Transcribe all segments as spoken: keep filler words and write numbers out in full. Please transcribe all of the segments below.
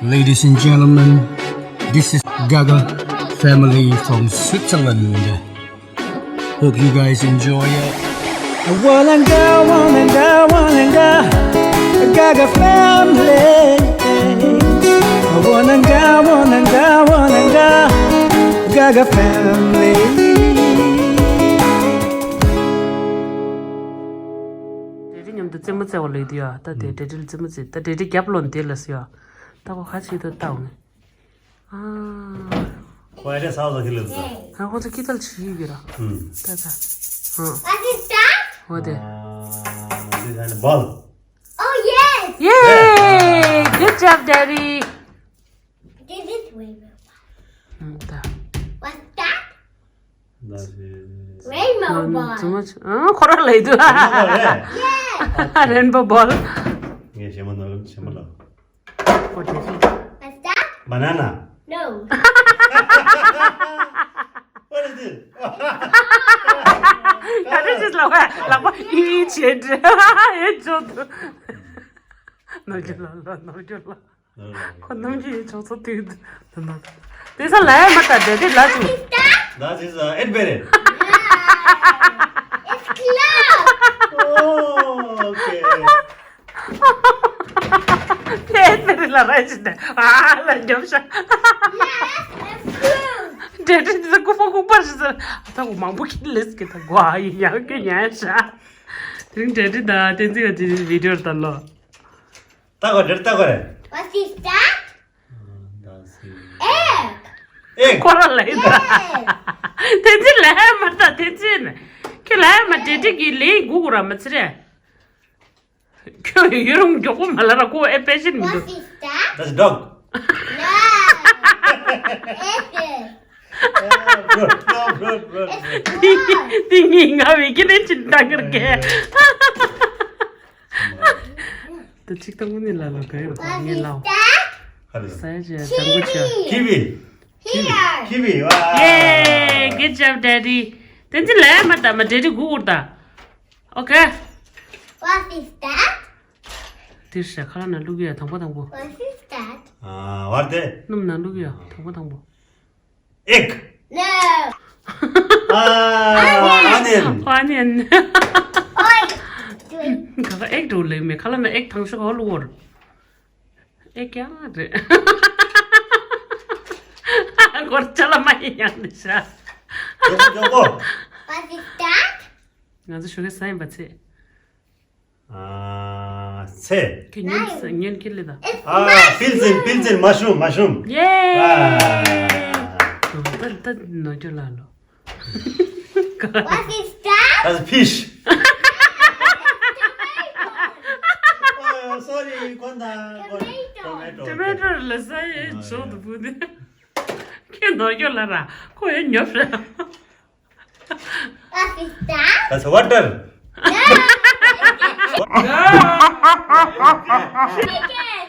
Ladies and gentlemen, this is Gaga family from Switzerland. Hope you guys enjoy it. Walanga, walanga, walanga, Gaga family. Walanga, walanga, walanga, Gaga family. ཌེ་ཌི་མཉམ་དུ་རྩེད་མོ་རྩེ་བ་ལོས་དུས་ཡ། ད་དེ་ཌེ་ཌི་ལ་རྩེད་མོ་རྩེ། ད་ཌེ་ཌི་རྒྱབ་ལོན་དེ་ལ་སུ་ཡ། ད་གོ་ཁ་ཆེ་ད་ལྟ་འོང་ནས། ཨ། ཁོ་ཨེ་ཌི་ཡ་ཚ་བ་ཁྱི་ལ་ཟ། ཨ་ཁོ་ཚོ་ཁྱི་ཐལ་ཆི་ཡི་གི་ར། ད་ད། ཨ། What is that? འོ་དེ། This is a ball. Oh, yes. Yay! Good job, Daddy. This is rainbow. ད། What's that? That is Rainbow ball. Too much. ཨ། ཁོ་རང་ལ་ཡི་དུ། Rainbow ball, རེད། Yes. Rainbow ball. ངས་ཞེ་མ་ནོར་ཞེ་མ་ལ། What is it? What's that? Banana. No. What is it? ད་དེ་ཅིག་ལབ་པ་ལབ་པ་ཡིད་ཆེས་འདྲ་ཡེ་ཅོ་དུ། ནོར་རྒྱུ་ལ་ལ་ནོར་རྒྱུ་ལ། ཁོ་ནམ་རྒྱུན་ཡེ་ཅོ་ཚོ་དུས་དུ་ནོར། དེ་ས་ལ་ཡ་མ་ད་དེ་དེ་ལ་ཅུ། That is uh, eight beret. It's close. Oh, okay. ཨེ་ཏེ་རི་ལ་ར་ཅི་ཏེ་ཨ་ལ་རྒྱབ་ཤ། ཌེ་ཌི་ཏི་ས་ཀུ་ཕོ་ཀུ་པར་ཞིག་ཟེར། ཨ་ད་གོ་མང་པོ་ཁྱི་ལེས་ཀྱི་ད་གོ་ཨ་ཡི་ཡང་ཀྱི་ཉན་ཤ། དེ་རིང་ཌེ་ཌི་དང་བསྟན་འཛིན་གྱི་དེ་བི་ཌི་ཡོ་ལྟ་ལོ། ལྟ་གོ་ཌེ་ཌི་ལྟ་གོ་རེ། What is that? Egg. Egg. ཁོ་ར་ལ་ཡིན་ད། Yes. བསྟན་འཛིན་ལ་ཡ་མ་ལྟ་བསྟན་འཛིན། ཁྱོད་ལ་ཡ་མ་ཌེ་ཌི་གི་ལེན་གུ་གུ་ར་མ་ཚི་རེ། ཁྱོད་ཡུན་རིང་མགྱོགས་པོ་མ་ལ་ར་ཁོ་ཨེ་པེ་ཤེན་མི་འདུག What is that? That's a dog. No. It's a Good, no, good, good, good. It's a dog. དེ་ངས་ང་བའི་ཀི་ལེན་ཅིན་ད་གར་གེ། ད་ཅིག་ད་དངོས་གནས་ལ་ལ་ག་ཡོད་ད་ངས་ལའོ། What is that? ཧ་ལས། ས་ཡ་ཅི་ཡ་ཇང་གུ་ཆ། Kiwi. Kiwi. Here. Kiwi. Wow. Yay! Good job, Daddy. བསྟན་འཛིན་ལ་ཡ་མ་ལྟ་མ་ཌེ་ཌི་གུ་གུར་ད། Okay. What is that? དེར་ཤ་ཁ་ལ་ན་བླུག་ཡ་དང་པོ་དང་པོ། What is that? ཨ། བར་དེ། སྣུམ་ན་བླུག་ཡ་དང་པོ་དང་པོ། Egg. No. ཨ། Onion. Onion. Onion. Oi. ག་ག་ཨེག་འགྲོ་ལེ་མེ་ཁ་ལ་ན་ཨེག་ཐང་ཤོ་ག་བླུག་བར། ཨེག་ཡང་རེད། གོར་ཅ་ལ་མ་ཡིན་ཡང་ནི་ཤ། མགྱོགས་པོ་མགྱོགས་པོ། What is that? ང་ཚོ་ཞོགས་ཀས་ཟ་ཡིན་པ་ཚེ། ཨ། ཚེ། ཁྱོད་ཉོན་ཉོན་ཁྱེར་ལེ་ད། It's ཨ། mushroom. Pilsen, pilsen, mushroom, mushroom. Yay! ཨ། ད་ད་ནོར་འཁྱོར་ལ་ལོ། What is that? That's fish. Oh, sorry, konda. Tomato. Tomato. Tomato ལ་ས་ཡེ་ཇོ་དུ་བུ་ནི། ཁྱོད་ནོར་འཁྱོར་ལ་ར་ཁོ་ཡེ་ཉོབ་ར། What is that? That's water. No. Chicken.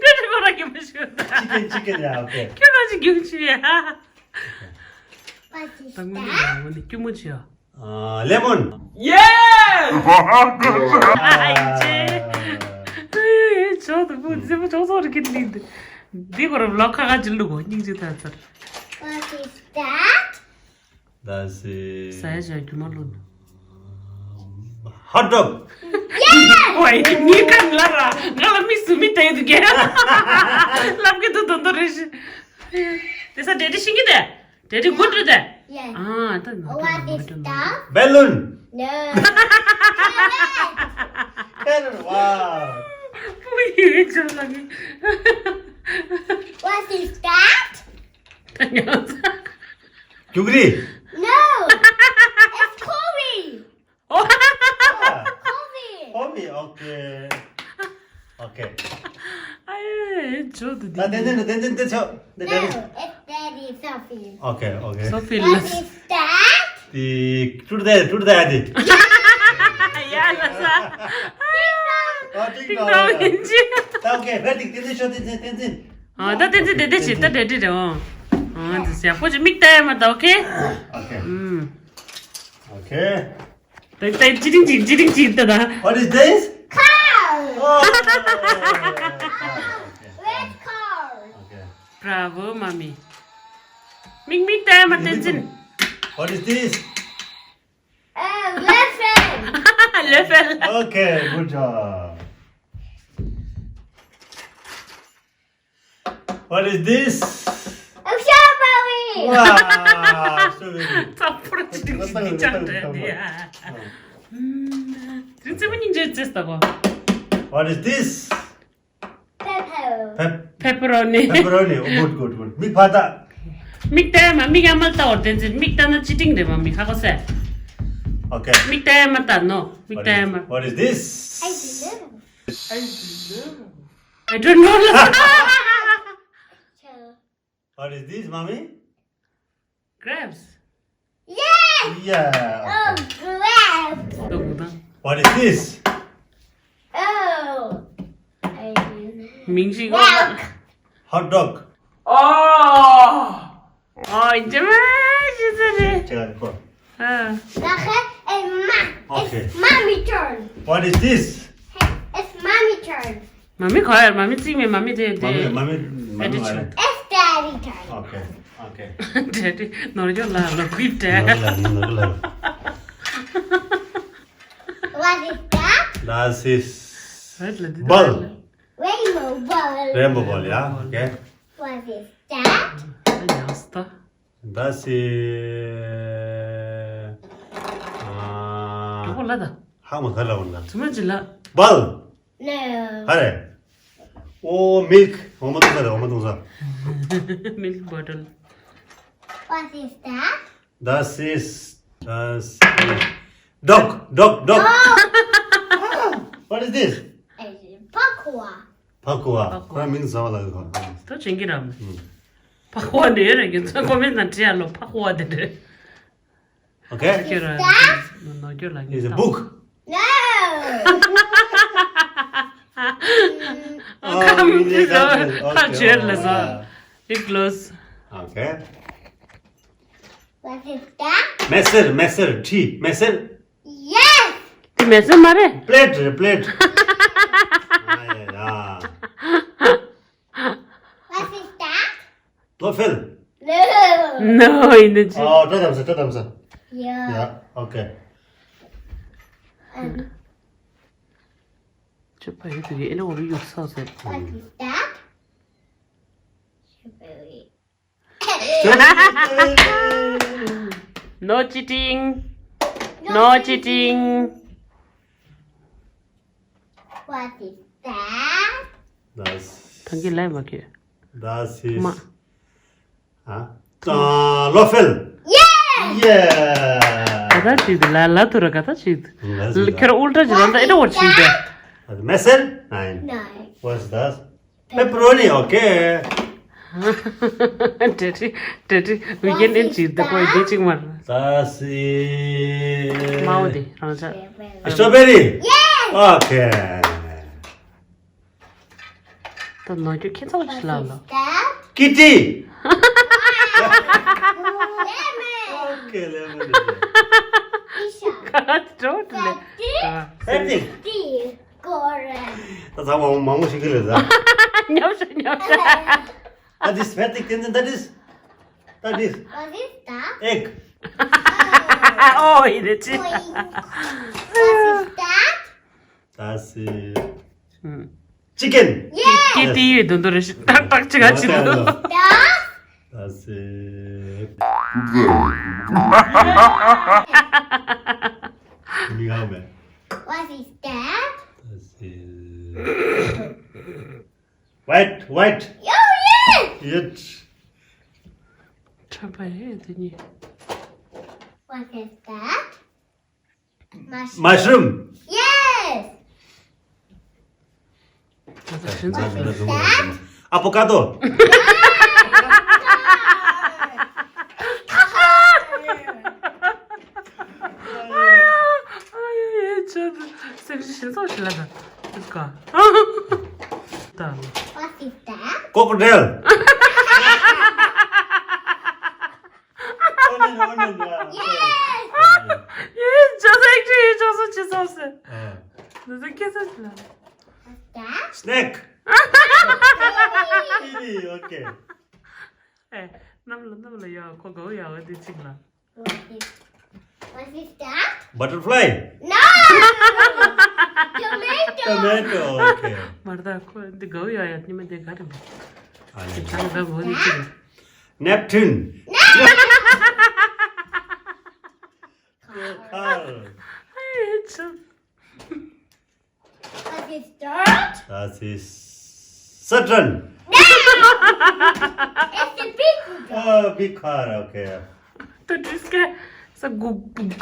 དེ་དེ་ཁོ་ར་གི་མི་ཤོད་ད། Chicken, chicken, yeah, okay. ཁྱོད་ར་ཅིག་རྒྱུག་ཆུ་ཡ། What is ད་དངོས་གནས་that? ཡ་དངོས་གནས་སྐྱུར་མོ་ཆེ་ཡ། ཨ། lemon. Yes! ཨ། ཇོ་དུ་བུ་ཇོ་བུ་ཇོ་ཚོ་རི་ཀིན་ལིན་དུ། འདི་གོ་ར་ལོ་ཁ་ཁ་ཅི་ལུ་གོ་སྙིང་རྗེ་ད་ཚར། What is that? That's a ས་ཡ་ཞག་རྒྱུ་མ་ལོན། Hot dog. ཝའི་ངའི་ཁ་ལ་ར་ང་ལ་མི་སུ་མི་ཏེ་དུ་གེ། ལབ་གི་དུ་དོན་དུ་རེ་ཞི། དེ་ས་ཌེ་ཌི་ཤིང་གི་དེ། ཌེ་ཌི་གུ་ཌི་དེ། Yes. ཨ་ད་ནོ། What is that? Balloon. No. Balloon. Wow. ཕུ་ཡི་ཅོ་ལ་གི། What is that? རྒྱུག་རི། No. It's coffee. ཨོ། Coffee. Coffee. Okay. Okay. ཨ་ཡེ་ཇོ་དུ་དེ། ད་ཏན་ཏན་ཏན་ཏན་ཏན་ཆོ། ཏན་ཏན། No, it's daddy Sophie. Okay, okay. Sophie. What is that? The truth that, truth that. ཡ་ལ་ས། Oh, ding dong. ད་okay, very good. ཏན་ཏན་ཆོ་ཏན་ཏན་ཏན་ཏན། ཨ་ད་ཏན་ཏན་ཏན་ཏན་ཆི་ད་ཏན་ཏན་རེད། ཨོ། ཨ་ད་ཟེར་ཡག་པོ་ཅིག་མིག་ལྟ་ཡ་མ་ད། Okay. Okay. ཨུམ། Okay. ད་ད་ཅི་རིང་ཅིག་ཅི་རིང་ཅིག་ད་ད། What is this? Cow. Oh. Red cow. Bravo, mommy. མིག་མིག་ལྟ་མ་བསྟན་འཛིན། What is this? Uh, Löffel. Löffel. Okay, good job. What is this? A strawberry. Wow, strawberry. ཚ་པོ་ར་ཅིག་ཅིག་ཅིག་ཅང་འདྲ་འདི་ཡ། ཨ། ཨ། ཨ། ཙི་ཙི་མོ་སྙིང་རྗེ་ཙེ་ལྟ་བུ། What is this? Pepper. Pep- Pepperoni. Pepperoni. Oh, good, good, good. མིག་ཕར་ལྟ། མིག་ལྟ་ཡ་མ། མིག་ཡར་མར་ལྟ་བར་བསྟན་འཛིན། མིག་ལྟ་ན་ཅི་ཏིང་རེད་མ། མིག་ཧ་གོ་སེ། Okay. མིག་ལྟ་ཡ་མ་ལྟ་ནོ། མིག་What ལྟ་ཡ་is, མ། What is this? I don't know. What is this, mommy? Grapes. Yes. Yeah. Oh, grapes. ལྟ་བུ་དང་། What is this? Oh. I don't know. མིང་ཞིག་གོ། Milk. Hot dog. Oh. ཨོ། ཨིན་ཇི་མ་ཞིག་ཟེར་རེད། ཅེ་ག་གོ། ཨ། Okay. It's mommy turn. What is this? It's mommy turn. མ་མི་ག་ཡར་མ་མི་རྩིས་མེད། མ་མི་དེ་དེ། མ་མི་མ་མི་མ་མི་ཨ་དེ་ཆུ། It's daddy turn. Okay, okay. Daddy. ནོར་ཡོད་ལ་ལ་གུས་དེ། ནོར་ལ་ནོར་ལ། What is that? That is ball. Rainbow ball. Rainbow ball, yeah. Okay. What is that? ཡང་སྟ། That is, ཨ། གྲོགས་པོ་ལ་ད། ཧ་མ་ག་ལ་བ་ལ། ཚུ་མ་ཅི་ལ། Ball. No. ཧ་རེ། ཨོ། Milk. འོ་མ་འཐུང་ས་རེད། འོ་མ་འཐུང་ས། Milk bottle. What is that? That is, uh, dog, dog, dog. No. What is this? Pakua. Pakua. Pakua. ཁོ་རང་མིང་ཟ་བ་ལ་ཡོད་གོ། ད་ཅིང་གི་རམ། ཨུམ། ཕག་པ་དེ་རེད། ཁྱེད་ཚོ་ཁོ་མིན་ན་བྲིས་ཡ་ལོ། ཕག་པ་དེ་རེད། Okay. ཁྱེད་རང་ནོ་ཁྱོད་ལ། It's a book. No. Oh, come, you please, just don't. Okay, ཁ་བྱེར་ལ་ས། Oh, yeah. It close. Okay. What is that? མེ་སེར། མེ་སེར། ཁྲི། མེ་སེར། Yes. དེ་མེ་སེར་མ་རེད། Plate རེད། Plate. ཨ་ཡ་ཡ། What is that? Löffel. No. No, ཡིན་ནི་ཅི། ཨོ། སྐྲ་དམ་ས། སྐྲ་དམ་ས། Yeah. Yeah, okay. Um. ཅི་ཕ་ཡི་དུ་ཡི་ཨེ་ལོ་རི་ཡུག་ས་ཟེར། What is that? Strawberry. No cheating. No cheating. What is that? That's ཐང་གི་ལས་མ་ཁྱོད། That is མ། ཨ། ཨ། Löffel. Yeah. Yeah. ག་ད་ཅིག་ལ་ལ་ཐུ་ར་ག་ད་ཅིག་ལ་ཟིག་ཁྱོད་ཨུལ་ཏྲ་ཅིག་ལ་ད་ཨེ་ད་བར་ཅིག་ད། མེ་སེར། Nein. Nein. What's that? Pepperoni, okay. ཏྲེ་ཏྲེ་ཏྲེ་ཏྲེ་weekend in ཅིག་ད་ཁོ་ཡི་ཅིག་མར། That's it. མའོ་དེ་རང་ཅག Strawberry. Yes. Okay. ད་ནོ་ཁྱོད་ཁྱེད་ཚོ་ཅི་ལ་ལོ། Kitty. Lemon. Okay, lemon. ག་ད་ལེ། Fatty. ད་ཚང་མ་མང་པོ་ཞིག་གི་ལས་ད། ཉོབ་ཤ་ཉོབ་ཤ། That is fatty. That is, that is What is that? Egg. ཨོ་ཡིན་ནི་ཅི། What is that? That's, uh, chicken. Yes. ཀི་ཏི་ཡོད་དོན་དོ་རེ་ཞིག་ཏག་ཏག་ཅིག་ག་ཅིག་འདུག That's, uh, མི་ཧ་མེ། What is that? That's, uh, white, white. Oh, yes. Yes. ཁྲ་པ་ཡེ་དེ་ནི། What is that? Mushroom. Mushroom. Yes. Avocado. What is that? Crocodile. Onion, onion, yeah. Yes. Yes, just like you, just what you said. ཨ། Snake. Kiwi, okay. ཨེ། གནམ་ལ་གནམ་ལ་ཡ་ཁོ་གའུ་ཡ་བ་འདི་གཅིག་ལ། What is that? Butterfly. No! Tomato! Tomato. Okay. མར་ད་ཁོ་འདི་གའུ་ཡ་ཡ་ཉི་མ་འདི་ག་རེ་མེད། ཨ་ནི། ཅང་ག་བོ་འདི་གཅིག་ལ། Neptune. Car. ཨེ་ཅང་། What is that? That is Saturn. It's a big one. Oh, big car. Okay. ད་འདྲིས་ཀ་ས་གུ་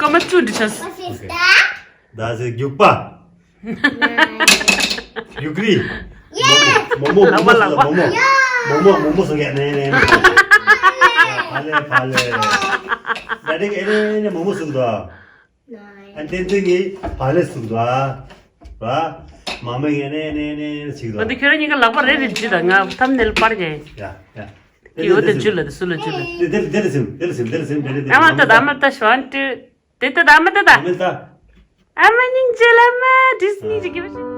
ཀ་མ་ཅུ་འདྲི་ཆ། What is that? That is རྒྱུག་པ། Nine. རྒྱུག་རི། Yes! མོ་མོ་མོ་མོ་ལག་པ་ལག་པ། མོ་མོ་མོ་མོ་མོ་སུ་ག་ནེ་ནེ། ཕ་ལེ་ཕ་ལེ། ད་དེ་ཨེ་ནེ་ནེ་མོ་མོ་སུ་དོ། Nine. ཨ་ཏན་ཏན་གི་ཕ་ལེ་སུ་དོ། ར། མ་མེ་ག་ནེ་ནེ་ནེ་ཅིག་དོ། འོ་དེ་ཁྱོད་རང་གཉིས་ཀ་ལག་པ་རེ་རེ་འདྲི་ད་ང་ཐམ་ནེལ་པར་ཉན། ཡ་ཡ། ཀི་འོ་དེ་འཇུ་ལ་དེ་སུ་ལ་འཇུ་ལ། དེ་དེ་དེ་ལ་སིམ་དེ་ལ་སིམ་དེ་ལ་སིམ་དེ་ལ་དེ་ཨ་མ་ད་ད་ཨ་མ་ད་ཤོན་ཏུ། དེ་ད་ད་ཨ་མ་ད་ད། མེ་ད། ཨ་མ་སྙིང་རྗེ་ལ་མ་དྲིས་སྙིང་རྗེ་གི་མ་ཤི།